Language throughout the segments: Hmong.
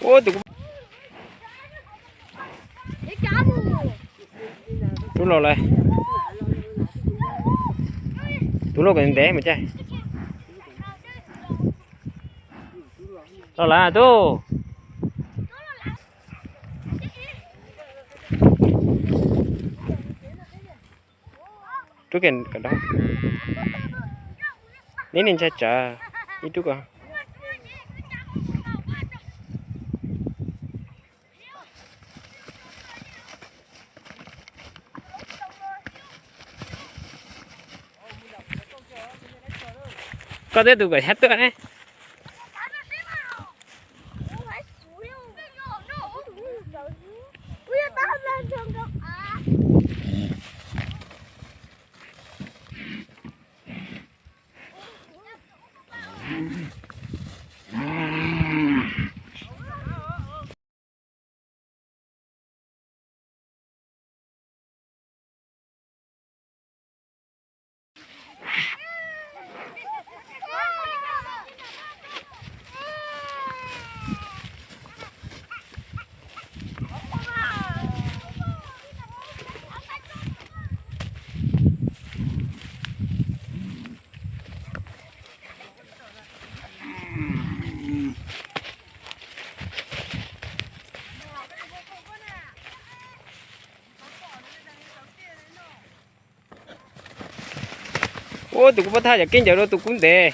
Ua tus, tub los lawm. Tub los kom ntev mus caij. Los lawm tub. Rub kiag kom dawb. Neb niag ntshai tsawv, ib rub kom. Koj twb tus kom xyab tuaj ne. Ua tus kub pob thaj yam keeb ncaws rau tus kub ntev.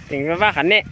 Teem vaj vaj qhav nej.